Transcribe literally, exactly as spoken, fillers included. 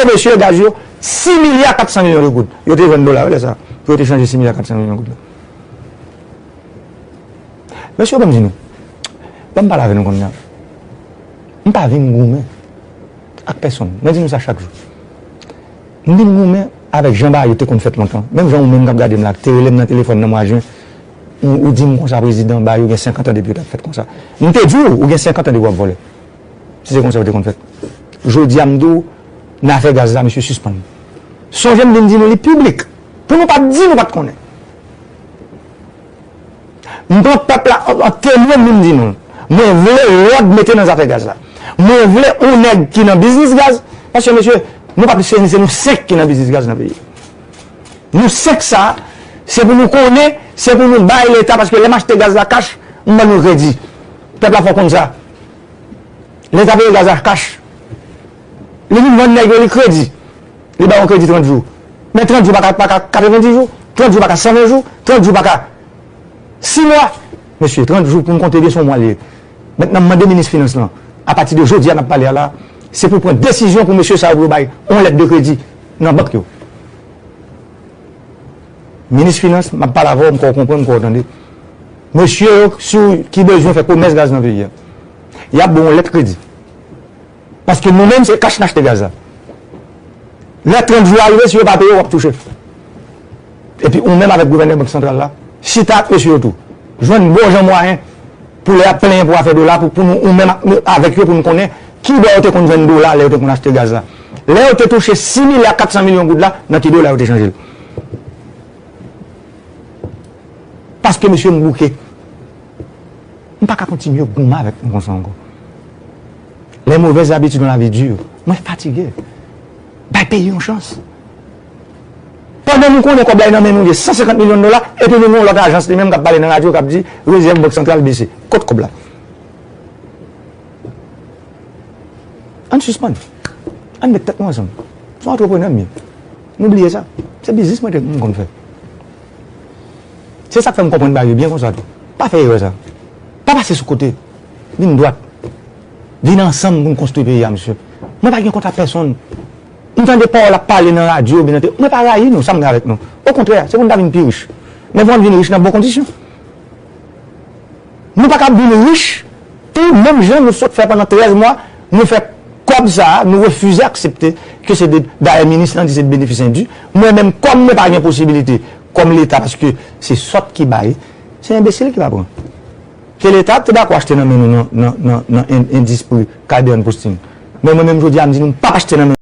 Mesye, gaz yo, sis milya kat san milyon de goud. Yo te vann dola yo lè sa a, pou yo te chanje sis milya kat san milyon goud la. Mesye, ban m di nou, ban m pale avè nou kounye a. M pa vin goumen ak pèsonn. Mwen di nou sa chak jou. M vin goumen avèk jan bagay yo te konn fèt lontan. Menm jan ou menm k ap gade m la, te rele m nan telefòn nan mwa jen, ou, ou di m konsa, prezidan, bagay yo gen senkant an depi yo t ap fèt konsa. M te di w, ou gen senkant an depi w ap vòlè. Si se konsa yo te konn fèt. Jodi a, m di w, nan afè gaz la, mesye, sispann. Sonje m vin di nou li piblik. Pou nou pa t di nou pa t konnen. M pran pèp la an, an temwen, m vin di nou. Mwen vle lòd mete nan zafè gaz la. Mwen vle yon nèg ki nan biznis gaz. Paske, mesye, nou pa plis se, se nou senk ki nan biznis gaz nan peyi a. Nou senk sa, se pou nou konnen, se pou nou bay Leta, paske lè m achte gaz la kach, m ban nou kredi. Pèp la fò konn sa. Leta peye gaz la kach. Li vin vann nèg yo li kredi. Li ba yon kredi trant jou. Men trant jou pa ka, pa ka katrevenndis jou. Trant jou pa ka san ven jou. Trant jou pa ka sis mwa. Mesye, trant jou pou n konte byen, se yon mwa li ye. Mentnan, m mande minis finans lan, apati de jodi a n ap pale a la, se pou pran desizyon pou mesye sa yo, pou yo bay yon lèt de kredi nan bank yo. Minis finans, m ap pale avè w, m kwè w konprann, m kwè w tande. Mesye yo, si w, ki bezwen fè komès gaz nan peyi a, y ap ba w yon lèt kredi. Paske nou menm, se kach n achte gaz la. Lè trant jou a rive, si yo pa peye, w ap touche. Epi ou menm avèk gouvènè Bank Santral la, chita ak mesye yo tou. Jwenn bon jan mwayen pou lè y ap plenyen pou afè dola, pou, pou nou, ou menm ak, nou, avèk yo, pou nou konnen ki bò yo te konn jwenn dola lè yo te konn achte gaz la. Lè yo te touche sis milya kat san milyon goud la, nan ki dola yo te chanje l? Paske mesye m bouke. M pa ka kontinye goumen avèk nou konsa ankò. Les mauvaises habitudes dans la vie durent. Mwen fatige. Bay peyi yon chans. Pandan nou konnen kòb la nan men nou, gen san senkant milyon dola, epi nou gen yon lòt ajans li menm k ap pale nan radyo, k ap di rezèv Bank Santral bese. Kot kòb la? Ann sispann. Ann met tèt nou ansanm. Se yon antreprenè m ye. Nou bliye sa. Se biznis mwen te, m konn fè. Se sa k fè m konprann bagay yo byen konsa tou. Pa fè erè sa. Pa pase sou kote. Vin dwat. Vin ansanm pou n konstwi peyi a, mesye. Mwen pa gen kont ak pèsonn. M tande pawòl ap pale nan radyo, oubyen nan te-, mwen pa rayi nou, sa m gen avèk nou. Okontrè, se pou n ta vin pi rich. Men pou n vin rich nan bon kondisyon. Nou pa ka vin rich tou menm jan nou sot fè pandan trèz mwa, nou fè kòb sa a, nou refize aksepte ke se de, dayè minis lan di se de benefis endu. Mwen menm, kòm mwen pa gen posibilite, kòm Leta, paske se sòt ki bay, se enbesil ki va pran. Ke Leta te dakò achte nan men nou nan, nan, nan, nan en-, endis pri Caribbean Posting. Men mwen menm jodi a, m di nou, m p ap achte nan men